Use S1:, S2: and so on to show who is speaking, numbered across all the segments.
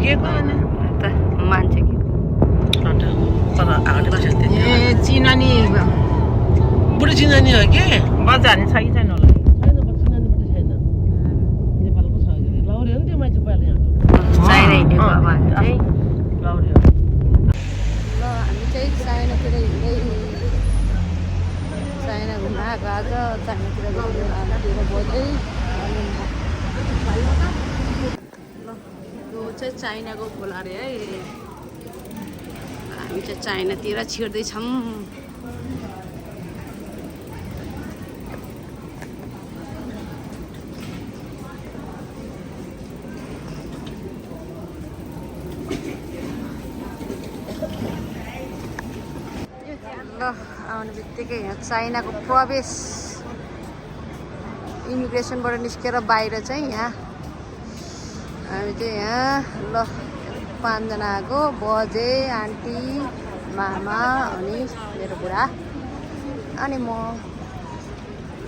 S1: के गर्ने
S2: त मान्छे कि
S1: तर आगो
S3: ए चिनानी
S1: बुढी चिनानी हो कि
S3: बजार नि छ कि छैन होला
S1: छैन चिनानी बुढी छैन नेपालको छ लौरे हो नि त्यो मान्छे पहिला यहाँ
S2: चाइना हिँडेको अब हामी चाहिँ
S1: लौरे हो
S2: ल हामी चाहिँ चाइनातिर हिँड्दै चाइना घुम्न आएको आज चाइनातिर घुमेर बज्दै ल यो चाहिँ चाइनाको खोला अरे है हामी चाहिँ चाइनातिर छिर्दैछौँ ल आउने बित्तिकै यहाँ चाइनाको प्रवेश इमिग्रेसनबाट निस्केर बाहिर चाहिँ यहाँ हामी चाहिँ यहाँ ल 5 जना आएको बजे आन्टी मामा अनि मेरो बुढा अनि म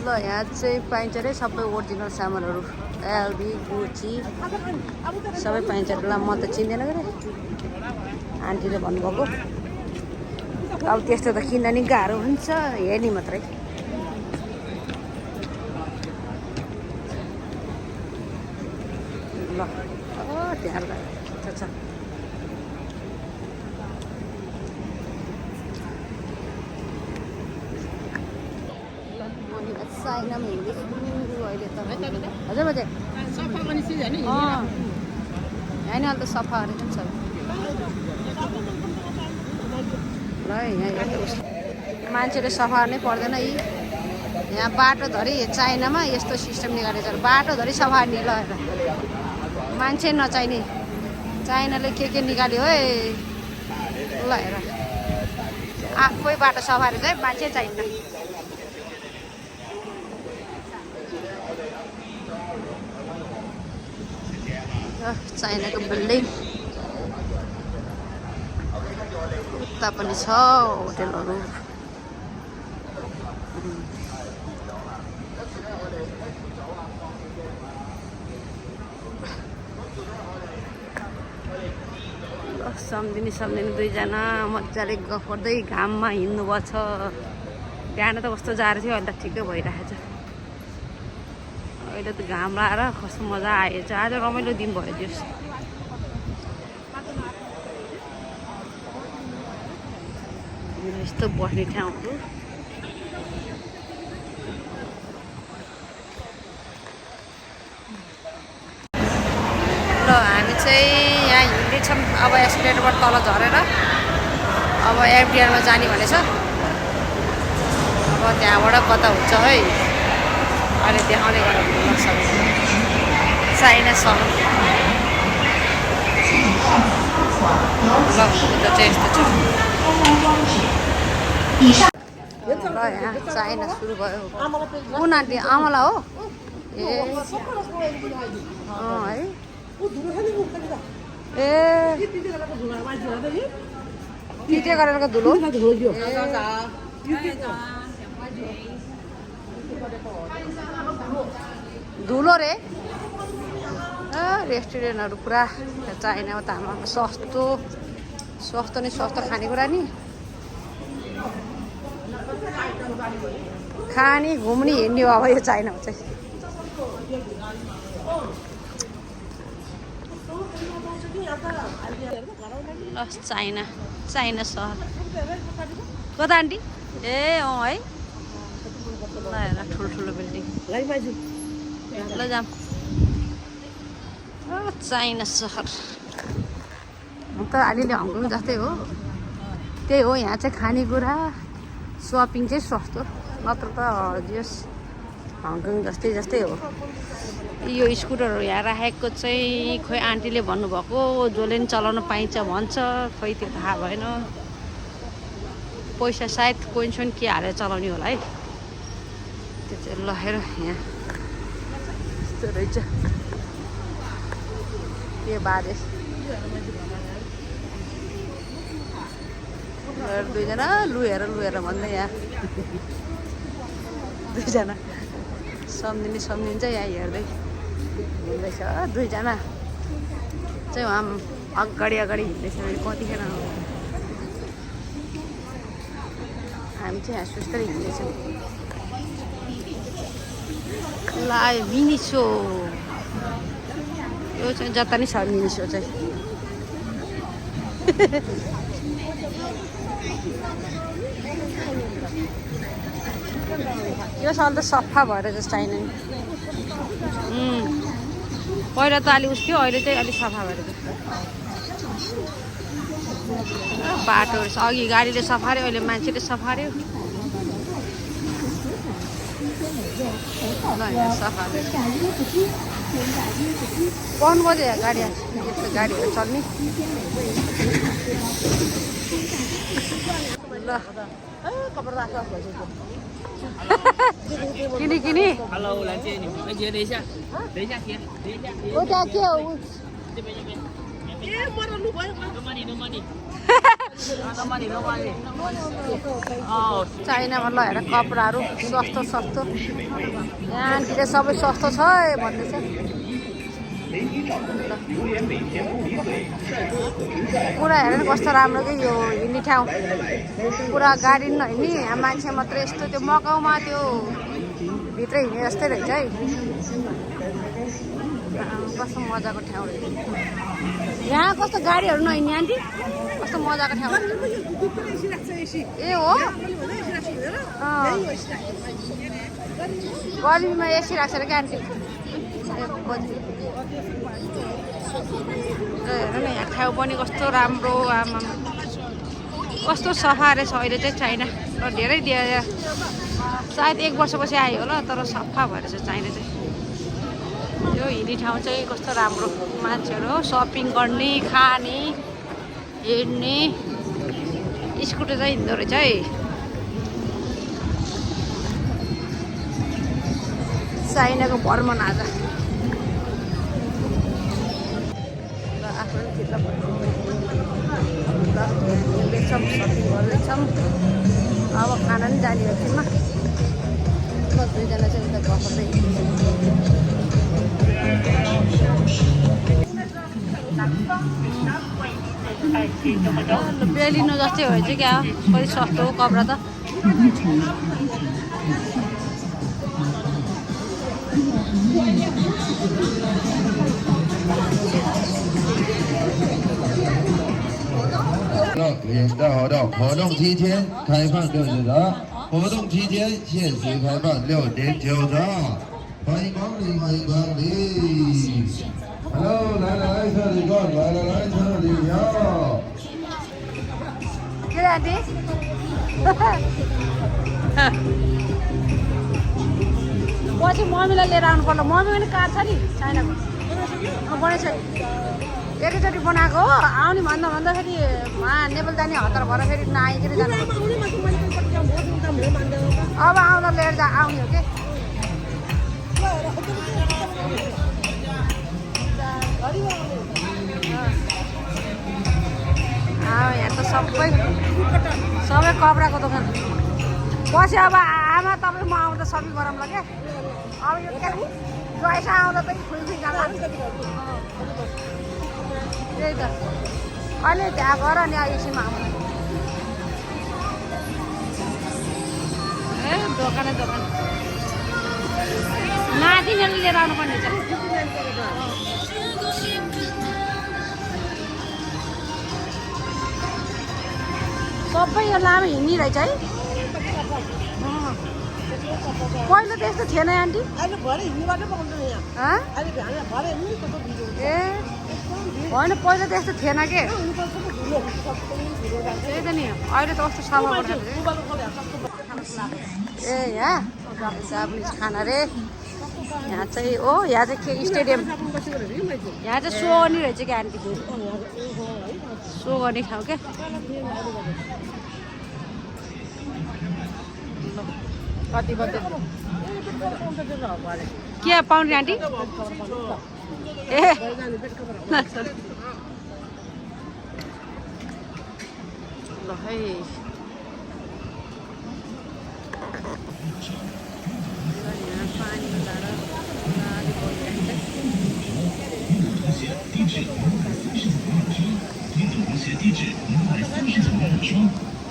S2: ल यहाँ चाहिँ पाइन्छ अरे सबै ओरिजिनल सामानहरू एलबी गुची सबै पाइन्छ ल म त चिन्दैन के आन्टीले भन्नुभएको अब त्यस्तो त किन्न नि गाह्रो हुन्छ हेर्ने मात्रै ल त्यहाँ छ चाइनामा हिँड्दैछु अहिले त हजुर बजे
S3: सफा गर्ने चिज होइन
S2: होइन अहिले त सफा गरेको पनि छ ल यहाँ मान्छेले सफा नै पर्दैन यी यहाँ बाटोधरि चाइनामा यस्तो सिस्टम निकालेको छ बाटोधरि सफा नि ल मान्छे नचाहिने चाइनाले के निकाल्यो है ल हेर आफै बाटो सफा रहेछ है मान्छे चाहिन्न चाइनाको बिल्डिङ उता पनि छ होटेलहरू सम्झिने दुईजना मजाले गफ गर्दै घाममा हिँड्नुभएको छ बिहान त कस्तो जाडो थियो अहिले त ठिकै भइरहेको छ अहिले त घाम लाएर कस्तो मजा आएछ आज रमाइलो दिन भयो दियोस् यस्तो बस्ने ठाउँहरू ल हामी चाहिँ यहाँ हिँड्दैछौँ अब एस्केलेटरबाट तल झरेर अब एफडिआरमा जाने भनेछ अब त्यहाँबाट कता हुन्छ है अहिले देखाउने गरेर घुम्न सक्छ चाइना सहर ल उता चाहिँ यस्तो छ ल यहाँ चाइना सुरु भयो कुन आन्टी आमाला हो ए है ए पिटे गरेर धुलो धुलो रे रेस्टुरेन्टहरू पुरा चाइनामा त हाम्रो सस्तो नि सस्तो खानेकुरा नि खाने घुम्ने हिँड्ने हो अब यो चाइनामा चाहिँ चाइना सहर कता आन्टी ए अँ है ल हेर ठुलो बिल्डिङ ल जाम चाइना सहर त अलिअलि हङकङ जस्तै हो त्यही हो यहाँ चाहिँ खानेकुरा सपिङ चाहिँ सस्तो नत्र त जस हङकङ जस्तै हो यो स्कुटरहरू यहाँ राखेको चाहिँ खोइ आन्टीले भन्नुभएको जसले पनि चलाउन पाइन्छ भन्छ खोइ त्यो थाहा भएन पैसा सायद कोइन के हालेर चलाउने होला है त्यो चाहिँ ल हेर यहाँ यस्तो रहेछ के बारे दुईजना लुहेर भन्दै यहाँ दुईजना सम्झिन्छ यहाँ हेर्दै हुँदैछ दुईजना चाहिँ अगाडि अगाडि हिँड्दैछ भने कतिखेर हामी चाहिँ यहाँ सुस्तरी हिँड्दैछौँ। ल आयो मिनी सो, यो चाहिँ जता नि छ मिनी सो चाहिँ। यो साल त सफा भएर जस्तो छैन नि। पहिला त अलि उस थियो, अहिले चाहिँ अलिक सफा भएर जस्तो। बाटोहरू छ, अघि गाडीले सफार्यो, अहिले मान्छेले सफार्यो। ल यहाँ सफा पाउनु पर्यो यहाँ गाडी, यस्तो गाडीहरू चल्ने। ल किनी किनी चाइनामा ल हेर कपडाहरू सस्तो सस्तो, यहाँतिर सबै सस्तो छ भन्दैछ। पुरा हेर कस्तो राम्रो कि यो हिँड्ने ठाउँ, पुरा गाडी नहिँड्ने मान्छे मात्रै यस्तो। त्यो मकाउमा त्यो भित्र हिँड्ने जस्तै रहेछ है, कस्तो मजाको ठाउँ रहेछ। यहाँ कस्तो गाडीहरू नहिँड्ने आन्टी, कस्तो मजाको ठाउँ। ए हो गर्मीमा एसी राख्छ अरे क्या आन्टी। हेर्नु न यहाँ ठाउँ पनि कस्तो राम्रो, आमा कस्तो सफा रहेछ। अहिले चाहिँ चाइना र धेरै सायद 1 वर्षपछि आयो होला, तर सफा भएर चाहिँ चाइना चाहिँ। यो हिँड्ने ठाउँ चाहिँ कस्तो राम्रो, मान्छेहरू सपिङ गर्ने, खाने, हिँड्ने, स्कुटर चाहिँ हिँड्दो रहेछ है। चाइनाको भ्रमण आज आफ्नो चित्र हिँड्दैछौँ, सपिङ गर्दैछौँ। अब खाना पनि जाने एकछिनमा। दुईजना चाहिँ उता गफर्दै बेलिनो जस्तै हो चाहिँ क्या, कति सस्तो हो कपडा त।
S4: 联大活动，活动期间开放60折，活动期间限时开放6.9折，欢迎光临，欢迎光临。Hello， 来这里逛，来这里要。
S2: के आन्टी पछि मम्मीलाई लिएर आउनु पर्ला। मम्मी पनि कार छ नि चाइनाको, बनाइसक्यो। एकैचोटि बनाएको हो। आउने भन्दाखेरि नेपाल जाने हतार भएर फेरि नआइकन जानु। अब आउँदा लिएर आउने हो कि। यहाँ त सबै कपडाको दोकान। पछि अब आमा तपाईँ म आउँदा सबै गरौँला क्या। अब यो पैसा आउँदा त खुल्छी जाला। त्यही त अहिले त्यहाँ गर नि आइसीमा आउनु। ए दोकान नातिनीहरूले लिएर आउनु पर्ने छ। सबै यो लामो हिँड्ने रहेछ है। पहिला त यस्तो थिएन आन्टी। ए होइन पहिला त यस्तो थिएन के। त्यही त नि अहिले त कस्तो सफा गर्छ। ए यहाँ जापानिज खाना रे। यहाँ चाहिँ हो, यहाँ चाहिँ के स्टेडियम, यहाँ चाहिँ सो गर्ने रहेछ क्या आन्टी। सो गर्ने ठाउँ क्या।
S1: कति
S2: के पाउने आन्टी? ए ल है पानी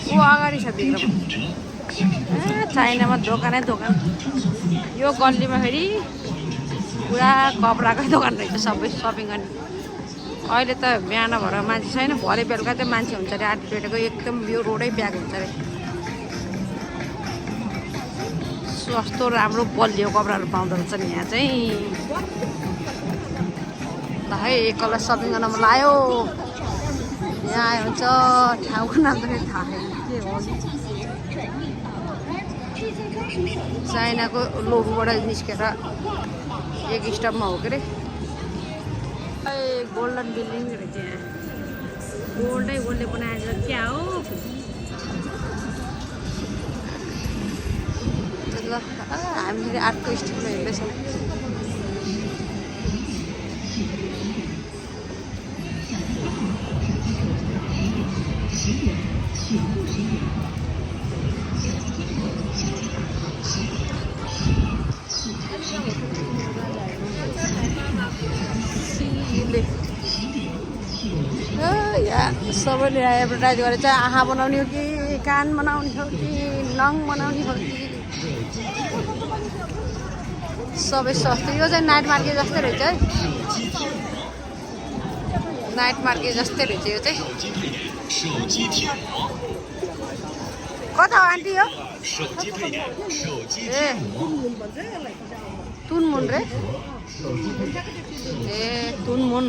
S2: ऊ अगाडि छ बिग्रो चाइनामा दोकानै दोकान यो गल्लीमा फेरि पुरा कपडाकै दोकान रहेछ सबै सपिङ गर्ने अहिले त बिहान भएर मान्छे छैन भरे बेलुका चाहिँ मान्छे हुन्छ अरे आधी पेटेको एकदम यो रोडै ब्याग हुन्छ अरे सस्तो राम्रो बलियो कपडाहरू पाउँदो रहेछ नि यहाँ चाहिँ ल है एकलाई सपिङ गर्न मन लाग्यो यहाँ आयो हुन्छ ठाउँको नाम त फेरि थाहा छैन के हो चाइनाको लोगोबाट निस्केर एक स्टपमा हो के अरे गोल्डन बिल्डिङ रहेछ यहाँ गोल्डले बनाएर क्या हो ल हामी फेरि अर्को स्टपमा हिँड्दैछौँ सबैले एडभर्टाइज गरेर चाहिँ आँखा बनाउने हो कि कान बनाउने हो कि नङ बनाउने हो कि सबै सस्तो यो चाहिँ नाइट मार्केट जस्तै रहेछ है नाइट मार्केट जस्तै रहेछ यो चाहिँ कता हो आन्टी हो ए तुनमुन रे ए तुनमुन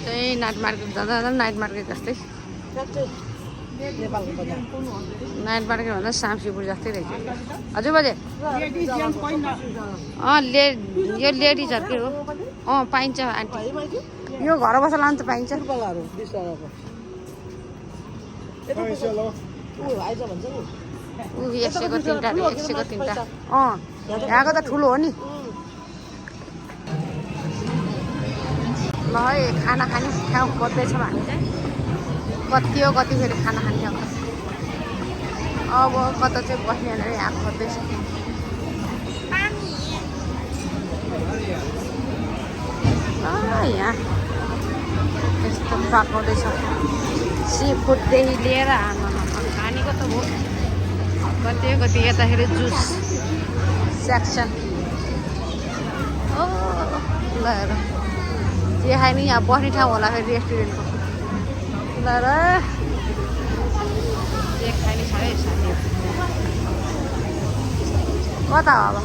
S2: चाहिँ नाइट मार्केट जाँदा नाइट मार्केट जस्तै नाइट मार्केट भन्दा सामसिपुर जस्तै रहेछ हजुर बाजे यो लेडिजहरूकै हो पाइन्छ आन्टी यो घर बसेर लानु त पाइन्छ ऊ 100 को 3टा 100 को 3टा यहाँको त ठुलो हो नि ल है खाना खाने ठाउँ खोज्दैछौँ हामी चाहिँ कति हो कति फेरि खाना खाने ठाउँ अब कता चाहिँ बस्ने भनेर यहाँ खोज्दैछौँ यहाँ यस्तो पकाउँदैछ सी फुडदेखि लिएर खानेको त हो कति यताखेरि जुस सेक्सन ल हेर जे खायो नि यहाँ बस्ने ठाउँ होला फेरि रेस्टुरेन्टको ल र जे खाने छ है साथी कता हो अब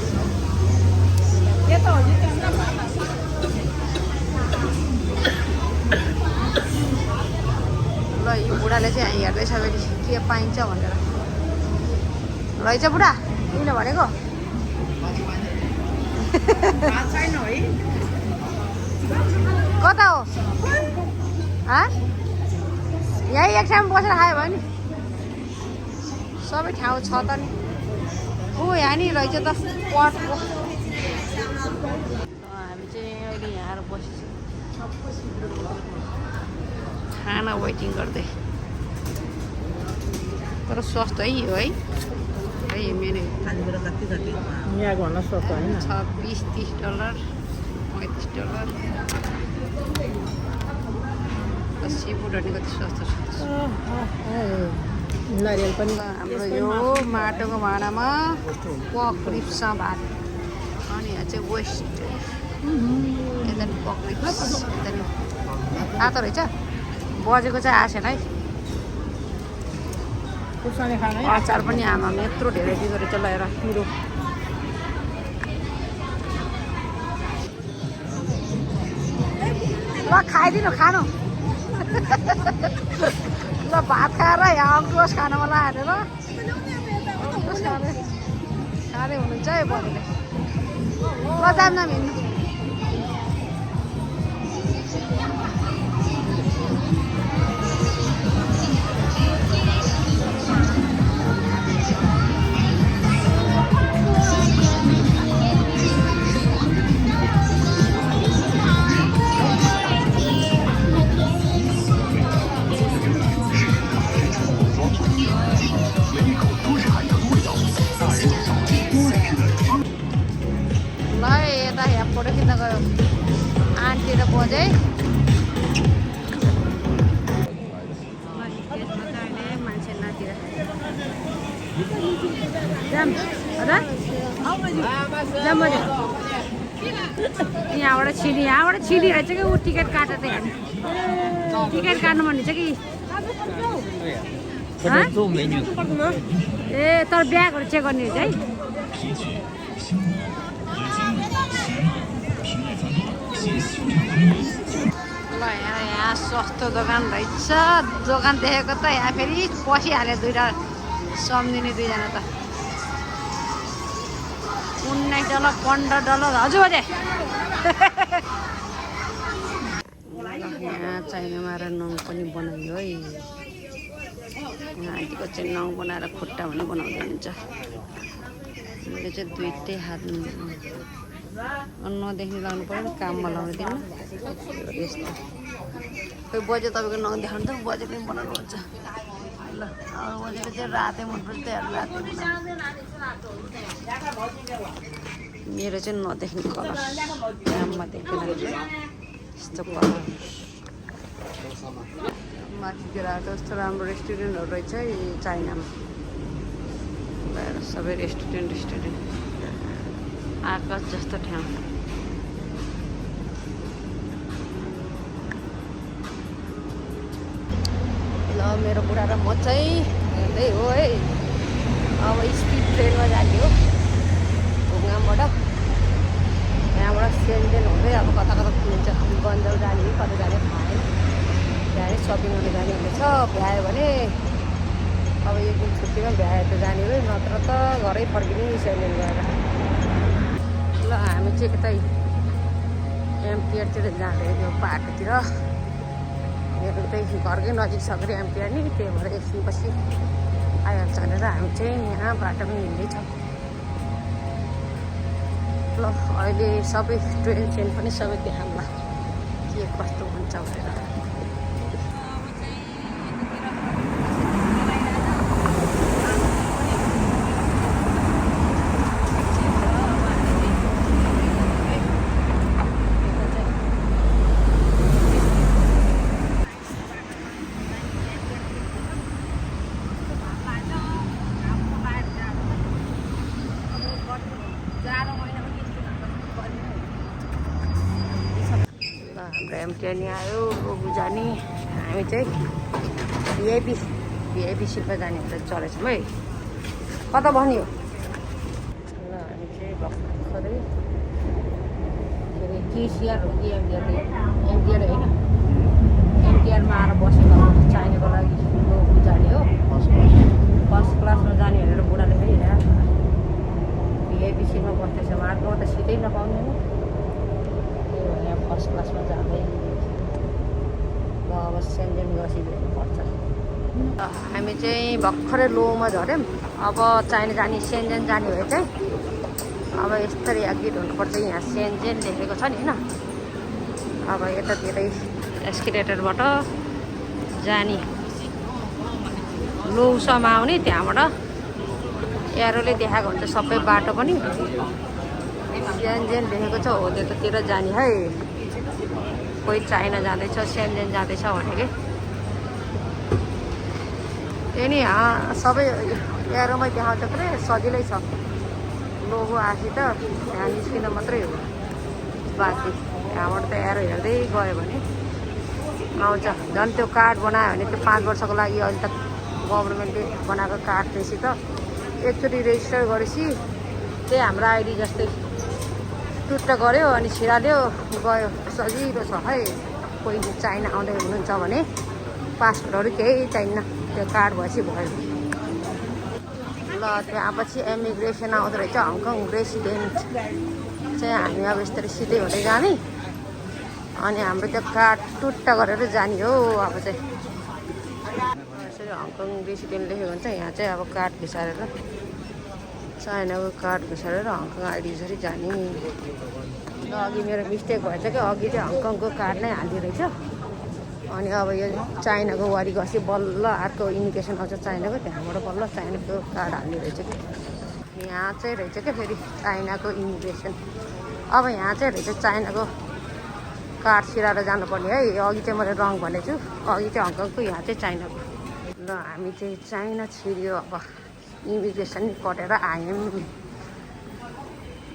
S2: ल यो बुढाले चाहिँ यहाँ हेर्दैछ फेरि के पाइन्छ भनेर रहेछ बुढा किन भनेको कता हो यहीँ एक ठाउँमा बसेर खायो भयो नि सबै ठाउँ छ त नि ऊ यहाँ नि रहेछ त पटको हामी चाहिँ अहिले यहाँ बसेछौँ खाना वेटिङ गर्दै तर सस्तो है यो है मेरो
S3: यहाँको भन्दा सस्तो होइन
S2: $26-30 $35 सी फुडहरू कति सस्तो छ
S3: नारियल पनि
S2: हाम्रो यो माटोको भाँडामा पक रिप्समा भात अनि यहाँ चाहिँ वेस्ट यता पक रिप्स यता तातो रहेछ बजेको चाहिँ आएन है अचार पनि आमामा यत्रो धेरै दिँदो रहेछ लगाएर पिरो ल खाइदिनु खानु ल भात खाएर यहाँ अङ्कुस खानु मलाई हालेर अङ्कुस खाँदै हुनुहुन्छ है बजेले ल जाम हिँड्नु है मान्छे यहाँबाट छिरिरहेछ कि ऊ टिकट काटेर टिकट काट्नु भन्ने छ कि ए तर ब्यागहरू चेक गर्ने है ल यहाँ सस्तो दोकान रहेछ दोकान देखेको त यहाँ फेरि पसिहाल्यो दुईवटा सम्झिने दुईजना त $19 $15 हजुर बजे यहाँ चाइनामा आएर नङ पनि बनाइयो है यहाँ आन्टीको चाहिँ नङ बनाएर खुट्टा पनि बनाउँदै हुन्छ मैले चाहिँ दुईटै हात नदेख्ने लाउनु पऱ्यो काममा लाउनु दिनु यस्तो खोइ बजे तपाईँको नङ देखाउनु त बजे पनि बनाउनु हुन्छ ल अब बजेको चाहिँ रातै मनपर्छ त्यहाँ रातै मेरो चाहिँ नदेख्ने कलर काममा देख्दैन यस्तो कलर माथितिर आएर यस्तो राम्रो रेस्टुरेन्टहरू रहेछ है चाइनामा सबै रेस्टुरेन्ट आकाश जस्तो ठाउँ ल मेरो बुढा र म चाहिँ हिँड्दै हो है अब स्पिड ट्रेनमा जाने हो घुमबाट यहाँबाट सेन्जेन हुँदै अब कता कता पुगिन्छ बन्दर जाने कि कता जाने थाहा छैन त्यहाँ सपिङ गर्नु जाने हुँदैछ भ्यायो भने अब एक दिन छुट्टीमा भ्यायो त जाने हो नत्र त घरै फर्किने सेन्जेन गएर ल हामी चाहिँ यतै एमपिआरतिर जाँदै त्यो बाटोतिर मेरो त्यही घरकै नजिक छ कि एमपिआर नि त्यही भएर एकछिनपछि आइहाल्छ भनेर हामी चाहिँ यहाँ बाटोमा हिँड्दैछौँ ल अहिले सबै ट्रेन सेन पनि सबै देखाउँला के कस्तो हुन्छ भनेर हाम्रो एमटिएन आयो गोगु जाने हामी चाहिँ भिआइपी सिटमा जाने भनेर चलेछौँ है कता बस्ने हो ल हामी चाहिँ भर्खरै के अरे केसिआर हो कि एमटिआर होइन एमटिआरमा आएर बसेको चाइनाको लागि गोगु जाने हो फर्स्ट क्लासमा जाने भनेर बुढाले पनि भिआइपी सिटमा बस्दैछ अर्कोमा त सिटै नपाउने हो यहाँ फर्स्ट क्लासमा जाँदै ल अब सेन्जेन गसी भेट्नुपर्छ हामी चाहिँ भर्खरै लोमा झऱ्यौँ अब चाइना जाने सेन्जेन जाने भए चाहिँ अब यस्तरी एग्जिट हुनुपर्छ यहाँ सेन्जेन लेखेको छ नि होइन अब यतातिरै एस्केलेटरबाट जाने लोसम्म आउने त्यहाँबाट एरोले देखाएको हुन्छ सबै बाटो पनि सेन्जेन लेखेको छ हो त्यतातिर जाने है कोही चाइना जाँदैछ सेन्जेन जाँदैछ भने कि त्यही नि सबै एरोमै देखाउँछ पुरै सजिलै छ लोगो आखि त त्यहाँ निस्किन मात्रै हो बाँकी त्यहाँबाट त एरो हेर्दै गयो भने आउँछ झन् त्यो कार्ड बनायो भने त्यो 5 वर्षको लागि अहिले त गभर्मेन्टले बनाएको कार्ड रहेछ त एकचोटि रेजिस्टर गरेपछि त्यही हाम्रो आइडी जस्तै टुट्ट गऱ्यो अनि छिराल्यो गयो सजिलो छ है कोही चाइना आउँदै हुनुहुन्छ भने पासपोर्टहरू केही चाहिन्न त्यो कार्ड भएपछि भयो ल त्यहाँपछि इमिग्रेसन आउँदो रहेछ हङकङ रेसिडेन्ट चाहिँ हामी अब यस्तरी सिधै हुँदै जाने अनि हाम्रो त्यो कार्ड टुट्ट गरेर जाने हो अब चाहिँ यसरी हङकङ रेसिडेन्ट लेखेको हुन्छ यहाँ चाहिँ अब कार्ड घिसारेर चाइनाको कार्ड घिसारेर हङकङ आइडी यसरी जाने र अघि मेरो मिस्टेक भएछ कि अघि चाहिँ हङकङको कार्ड नै हाल्ने रहेछ अनि अब यो चाइनाको वारी गसी बल्ल अर्को इन्डिकेसन आउँछ चाइनाको त्यहाँबाट बल्ल चाइनाको कार्ड हाल्ने रहेछ कि यहाँ चाहिँ रहेछ क्या फेरि चाइनाको इमिग्रेसन अब यहाँ चाहिँ रहेछ चाइनाको कार्ड सिराएर जानुपर्ने है। अघि चाहिँ मैले रङ भनेको छु, अघि चाहिँ हङकङको, यहाँ चाहिँ चाइनाको। ल हामी चाहिँ चाइना छिर्यो। अब इमिग्रेसन कटेर आयौँ।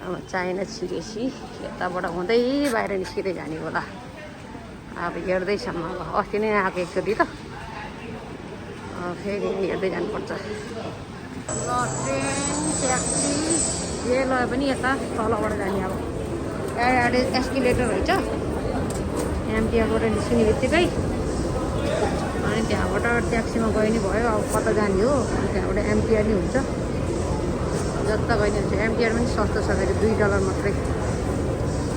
S2: अब चाइना छिरेपछि यताबाट हुँदै बाहिर निस्किँदै जाने होला। अब हेर्दैछौँ। अब अस्ति नै आएको एकचोटि त फेरि हेर्दै जानुपर्छ। ल ट्रेन ट्याक्सी जे लयो पनि यता तलबाट जाने। अब यहाँ एस्किलेटर रहेछ। एमटिआरबाट निस्किने बित्तिकै अनि त्यहाँबाट ट्याक्सीमा गयो नि भयो। अब कता जाने हो, त्यहाँबाट एमटिआर नि हुन्छ। जता गयो नि हुन्छ। एमटिआर पनि सस्तो छ फेरि, $2 मात्रै।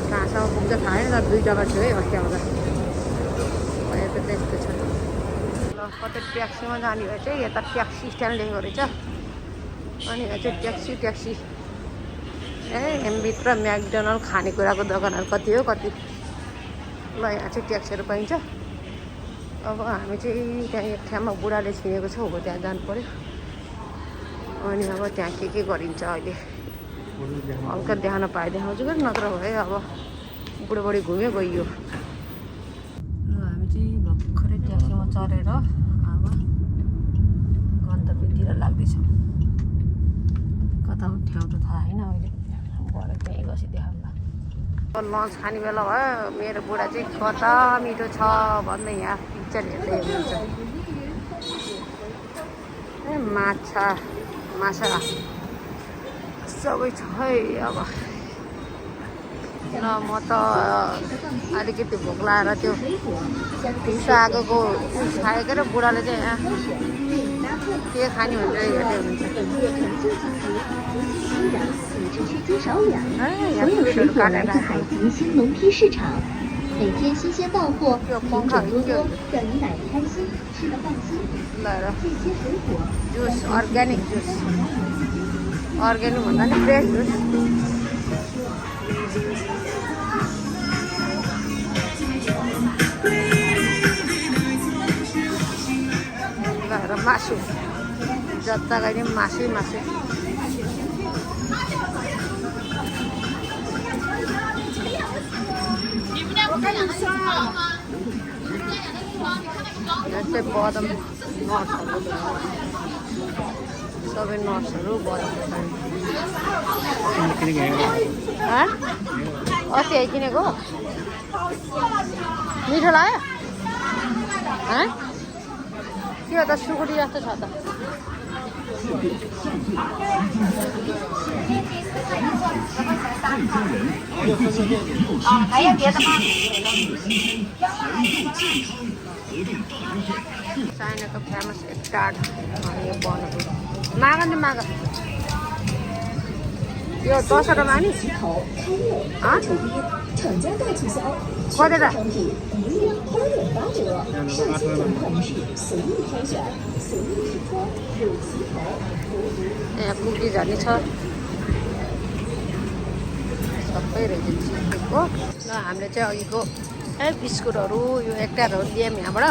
S2: कहाँसम्म पुग्छ थाहा छैन, तर $2 थियो है अस्ति आउँदा। अहिले त त्यस्तो छ। ल कतै ट्याक्सीमा जाने भए चाहिँ यता ट्याक्सी स्ट्यान्ड लेखेको रहेछ। अनि यहाँ चाहिँ ट्याक्सी एमभित्र म्याकडोनल्ड खानेकुराको दोकानहरू कति हो कति। ल यहाँ चाहिँ ट्याक्सीहरू पाइन्छ। अब हामी चाहिँ त्यहाँ एक ठाउँमा बुढाले छिनेको छ, हो त्यहाँ जानु पऱ्यो। अनि अब त्यहाँ के गरिन्छ अहिले हल्का देखाउन पाए देखाउँछु कि नत्र भयो। अब बुढोबुढी घुम्यो गइयो। ल हामी चाहिँ भर्खरै ट्याक्सीमा चढेर अब गन्तव्यतिर लाग्दैछौँ। कता हो ठाउँ त थाहा छैन अहिले। गएर त्यहीँ बसी देखाउँला। लन्च खाने बेला भयो। मेरो बुढा चाहिँ कता मिठो छ भन्दै यहाँ पिक्चर हेर्दै हुनुहुन्छ। ए माछा सबै छ है। अब ल म त अलिकति भोक लाएर त्यो सागको खाएको र बुढाले चाहिँ यहाँ के खाने भनेर हेर्दै हुनुहुन्छ। काटेर
S5: 每天新鲜到货，品种多多，让你买的开心，吃的放心。这些水果
S2: जुस अर्ग्यानिक जुस, अर्ग्यानिक भन्दा नि फ्रेस जुस। ल मासु जता गए नि मासु। यहाँ चाहिँ बदम नट्सहरू सबै नट्सहरू बदम अस्ति किनेको मिठो लाग्यो। के हो त सुकुटी जस्तो छ त। चाइनाको फेमस एक टाट यो बनाएको माग नि माग। यो 10 मानि कति त यहाँ कुकिजहरू नि छ सबै रहेछ चिकेको। ल हामीले चाहिँ अघिको बिस्कुटहरू यो एकटारहरू लियौँ यहाँबाट।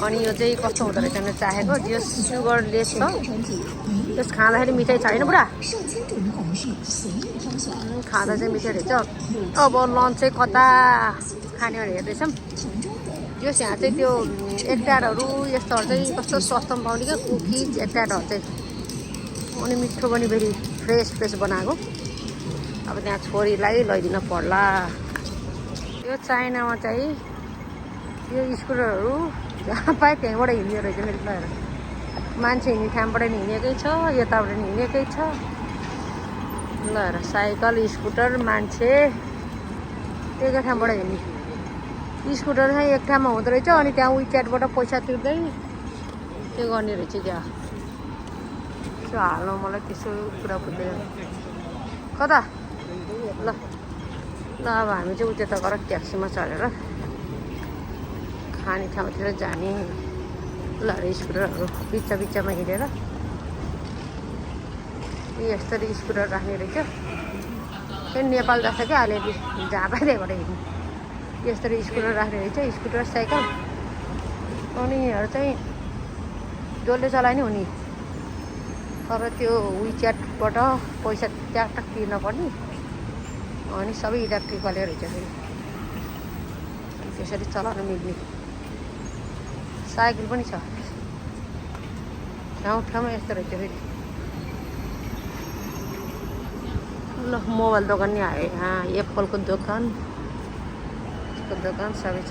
S2: अनि यो चाहिँ कस्तो हुँदो रहेछ भने चाहेको जो सुगर लेस छ त्यस खाँदाखेरि मिठाई छैन पुरा खाँदा चाहिँ मिठाई रहेछ। अब लन्च चाहिँ कता खाने भनेर हेर्दैछौँ। यो यहाँ चाहिँ त्यो एकटारहरू यस्तोहरू चाहिँ कस्तो सस्तोमा पाउने क्या कुकिज एकटारहरू चाहिँ। अनि मिठो पनि फेरि फ्रेस बनाएको। अब त्यहाँ छोरीलाई लैदिन पर्ला। यो चाइनामा चाहिँ यो स्कुटरहरू जहाँ पाए त्यहीँबाट हिँड्ने रहेछ मेरो लगेर। मान्छे हिँड्ने ठाउँबाट नि हिँडेकै छ, यताबाट नि हिँडेकै छ। ल हेर साइकल स्कुटर मान्छे त्यही ठाउँबाट हिँड्ने। स्कुटर चाहिँ एक ठाउँमा हुँदो रहेछ अनि त्यहाँ विच्याटबाट पैसा तिर्दै त्यो गर्ने रहेछ क्या। त्यो हाल्नु मलाई त्यसो कुरा बुझ्दैन कता। ल अब हामी चाहिँ उता गएर ट्याक्सीमा चढेर खाने ठाउँतिर जाने। ल स्कुटरहरू बिचमा हिँडेर यस्तरी स्कुटर राख्ने रहेछ। फेरि नेपाल जस्तो क्या अलिअलि झापा त्यहीबाट हिँड्ने। यस्तरी स्कुटर राख्ने रहेछ, स्कुटर साइकल। अनि यिनीहरू चाहिँ जसले चलाए नि हुने, तर त्यो विच्याटबाट पैसा ट्याकटक तिर्न पर्ने। अनि सबै इलेक्ट्रिकलै रहेछ फेरि। त्यसरी चलाउन मिल्ने साइकल पनि छ ठाउँ ठाउँमा यस्तो रहेछ फेरि ल मोबाइल दोकान नि आयो यहाँ एप्पलको दोकान सबै छ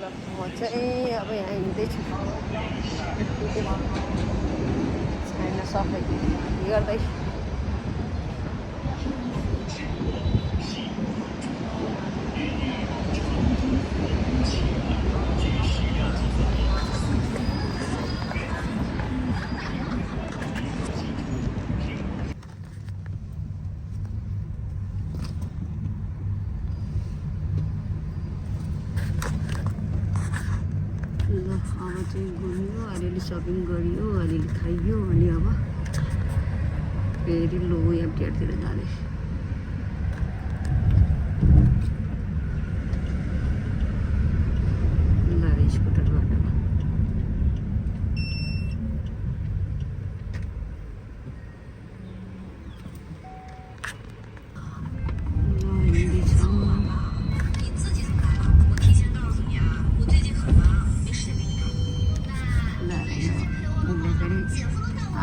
S2: ल म चाहिँ अब यहाँ हिँड्दैछु छैन सफाइ गर्दै अब चाहिँ घुम्यो अलिअलि सपिङ गरियो अलिअलि खाइयो अनि अब फेरि लो एमटिआरतिर जाँदै स्कुटर बाटोमा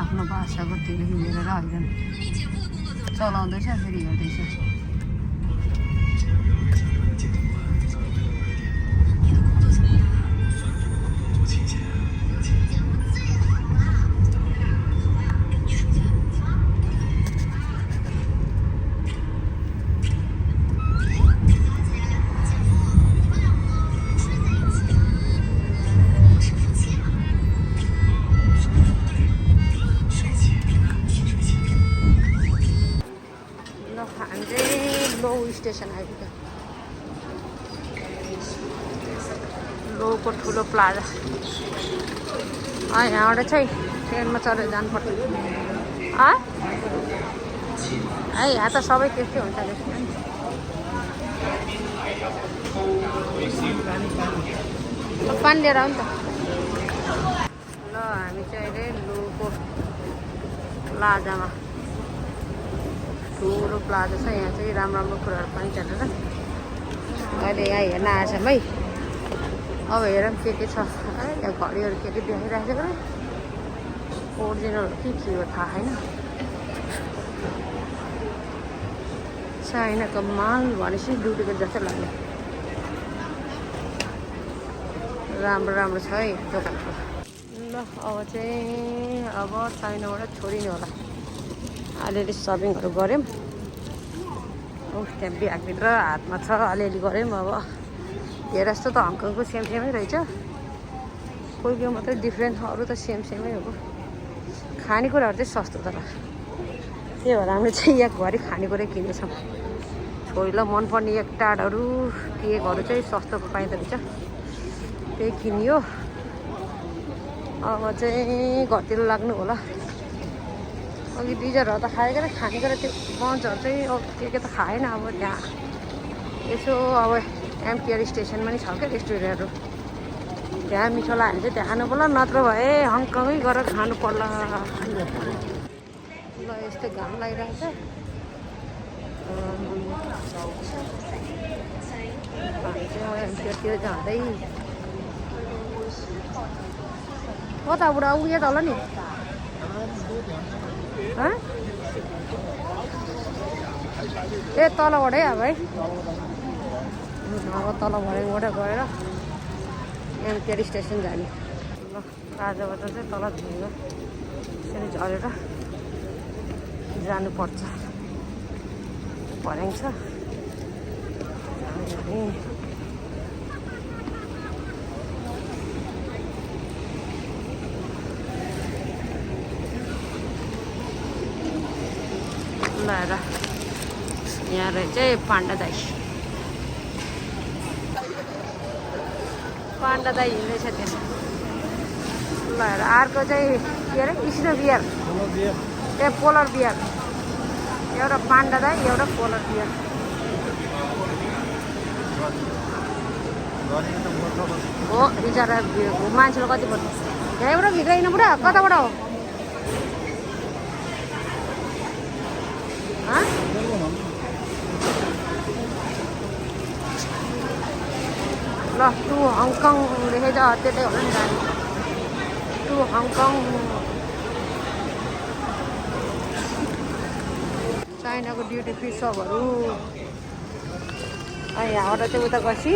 S2: आफ्नो भाषाको त्यो हिँडेर राख्दैन चलाउँदैछ फेरि हेर्दैछ स्टेसन आइपुग्यो लोको ठुलो प्लाजा यहाँबाट चाहिँ ट्रेनमा चढेर जानुपर्छ यहाँ त सबै त्यस्तै हुन्छ पानी लिएर आउनु त ल हामी चाहिँ अहिले लोको प्लाजामा ठुलो प्लाजा छ यहाँ चाहिँ राम्रो कुराहरू पाइन्छ र अहिले यहाँ हेर्न आएछौँ है अब हेरौँ के छ यहाँ घडीहरू के देखाइरहेको छ ओरिजिनल के हो थाहा छैन चाइनाको माल भनेपछि डुप्लिकेट जस्तो लाग्यो राम्रो छ है दोकानको ल अब चाहिँ चाइनाबाट छोडिने होला अलिअलि सपिङहरू गऱ्यौँ त्यहाँ ब्यागभित्र हातमा छ अलिअलि गऱ्यौँ अब हेर जस्तो त हङकङको सेमै रहेछ कोही मात्रै डिफ्रेन्ट अरू त सेमै हो खानेकुराहरू चाहिँ सस्तो तर त्यही भएर हामीले चाहिँ यहाँ घरि खानेकुरा किनेछौँ छोरीलाई मनपर्ने एक टाढहरू केकहरू चाहिँ सस्तोको पाइँदो रहेछ त्यही किनियो अब चाहिँ घरतिर लाग्नु होला अघि डिजरहरू त खाएको र खानेकुरा त्यो बन्चहरू चाहिँ अब के त खाएन अब त्यहाँ यसो अब एमटिआर स्टेसनमा नि छ क्या रेस्टुरेन्टहरू त्यहाँ मिठो लाग्यो भने चाहिँ त्यहाँ खानु पर्ला नत्र भए हङकङै गरेर खानु पर्ला ल यस्तो घाम लागिरहेको छ हामी चाहिँ एमटिआरतिर जाँदै कताबाट उयो त होला नि ए तलबाटै अब है अब तलबाटैबाट गएर एमटिआर स्टेसन जाने ल राजाबाट चाहिँ तल झुङ्गा यसरी झरेर जानुपर्छ भर्याङ छ ल हेर यहाँ रहेछ पाण्डा दाई हिँड्दैछ त्यहाँ ल हेर अर्को चाहिँ के अरे कृष्ण बिहार ए पोलर बिहार एउटा पाण्डा दाई एउटा पोलर बिहार हो बिचरा मान्छेले कति पर्छ यहाँबाट भिग्दैन पुरा कताबाट हो टु हङकङ लेखेछ त्यतै होला नि गाडी टु हङकङ चाइनाको ड्युटी फ्री सपहरू यहाँबाट चाहिँ उता गएपछि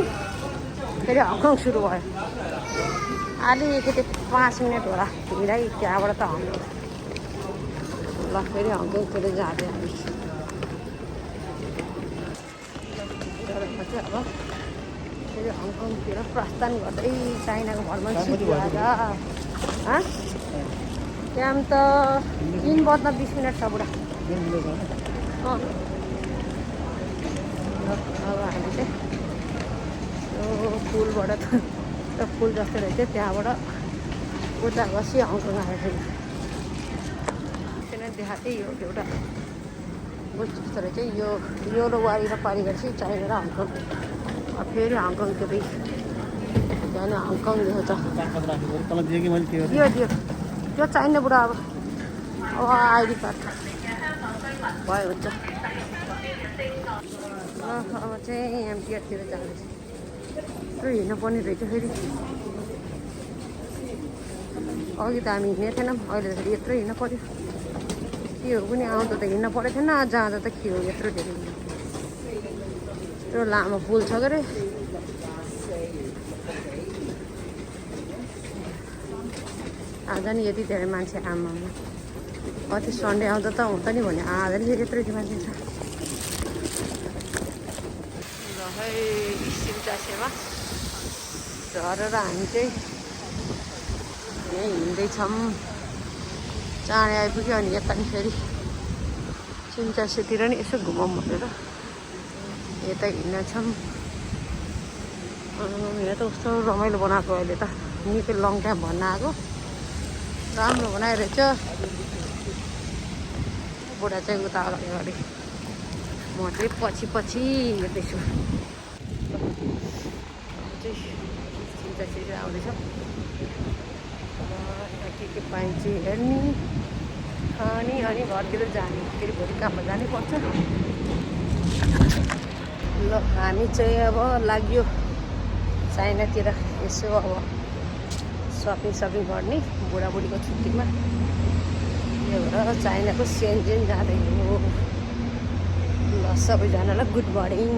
S2: फेरि हङकङ सुरु भयो अलिकति 5 मिनट होला हिँडाइ त्यहाँबाट त हङकङ ल फेरि हङकङतिर जाँदै हामी अब फेरि हङकङतिर प्रस्थान गर्दै चाइनाको भ्रमण सुरु भएर टाइम त 3:20 मिनट छ बुढा अब हामी चाहिँ यो पुलबाट त पुल जस्तो रहेछ त्यहाँबाट उता गसी हङकङ आएर फेरि त्यहाँ देखाएको थिएँ यो एउटा बुझ्छु जस्तो रहेछ यो र वारी र पारी गरेपछि चाइना र हङकङ फेरि हङकङतिर त्यहाँ हङकङ देखाउँछ दियो त्यो चाहिने बुढा अब आइडी कार्ड भयो हुन्छ अब चाहिँ एमटिआरतिर जाँदैछ यत्रो हिँड्नु पर्ने रहेछ फेरि अघि त हामी हिँडेको थिएनौँ अहिले त फेरि यत्रो हिँड्नु पऱ्यो के हो पनि आउँदा त हिँड्नु परेको थिएन जाँदा त के हो यत्रो धेरै यत्रो लामो पुल छ के अरे आज नि यति धेरै मान्छे आमामा कति सन्डे आउँदा त हुन्छ नि भने आज नि फेरि यत्रो मान्छे छ ल है सिम्चा सेवा झरेर हामी चाहिँ यहीँ हिँड्दैछौँ चाँडै आइपुग्यो अनि यता नि फेरि सिम्चासेतिर नि यसो घुमाउँ भनेर यता हिँड्नेछौँ यहाँ त कस्तो रमाइलो बनाएको अहिले त निकै लङ टाइम भन्न आएको राम्रो बनाइरहेछ बुढा चाहिँ उता अगाडि अगाडि म चाहिँ पछि हेर्दैछु चाहिँ सिम्चासेतिर आउँदैछ के पाइन्छ हेर्ने खाने अनि घरतिर जाने फेरि भोलि काममा जानै पर्छ ल हामी चाहिँ अब लाग्यो चाइनातिर यसो अब सपिङ गर्ने बुढाबुढीको छुट्टीमा यो भएर चाइनाको सेन्जेन जाँदै हो ल सबैजनालाई गुड मर्निङ